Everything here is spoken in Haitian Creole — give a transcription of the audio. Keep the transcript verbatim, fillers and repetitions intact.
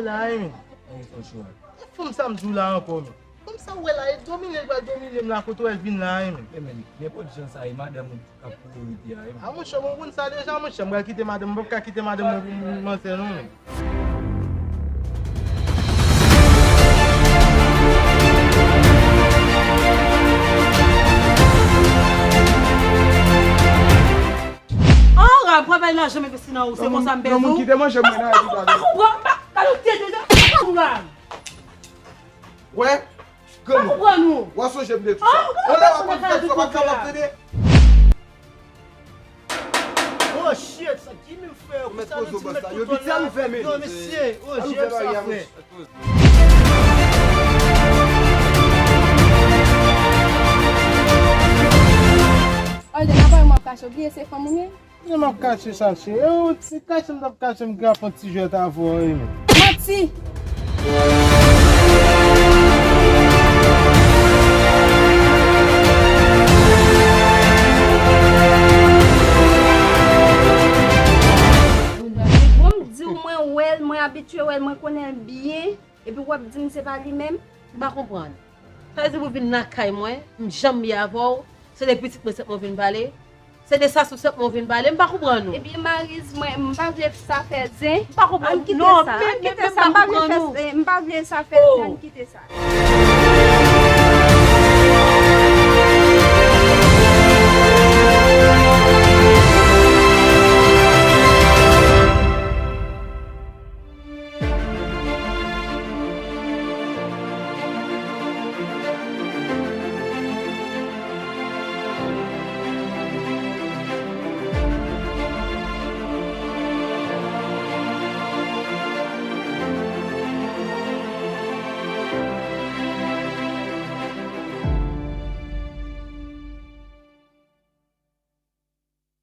La, wi, men. Fanm sa m di w la ankò, men. Fanm sa w wè la, e domine l pral domine m la, kote w wè l vin la, wi, men. E, men, nenpòt jan sa ye, madanm ou k ap priyorite a, wi, men. A, monchè, mwen konn sa deja, monchè, m pral kite madanm, m p ap ka kite madanm mwen pou m mansè, non, men. Anraj, pran bay lajan m envesti nan ou, se konsa m pèdi w. Yon moun kite manje mwen nan epi gade. M pa konprann, m pa, gade ou tete, anraj. Wè, granmoun. M pa konprann ou. W a sonje m de tout sa. Yon lè w ap ap fè sa, w pa kapab tande. Oh shit, sa ki menm frè, ou mèt poze w bòs la. Yo piti, al ouvè men. Non, mesye, oh, jèm sa, frè. Olden, apa yo m ap kache, ou bliye se fanm ou ye? Kote m ap kache sa, cheri? E ou ti kache m t ap kache m k ap fè yon ti jwèt avè w, wi, men. Manti! Bon, m di w, mwen wè l, mwen abitye wè l, mwen konnen l byen, epi w ap di m se pa li menm? M pa konprann. Sa vle di pou vin lakay mwen, m janm ye avè w, se de pitit mwen sèlman w vin pale? Se de sa sou sèlman w vin pale? M pa konprann ou. Ebyen, Mariz, mwen, m pa vle sa fè zen. M pa konprann. Ann kite sa, ann kite sa. M pa vle fè, m pa vle sa fè zen, ann kite sa.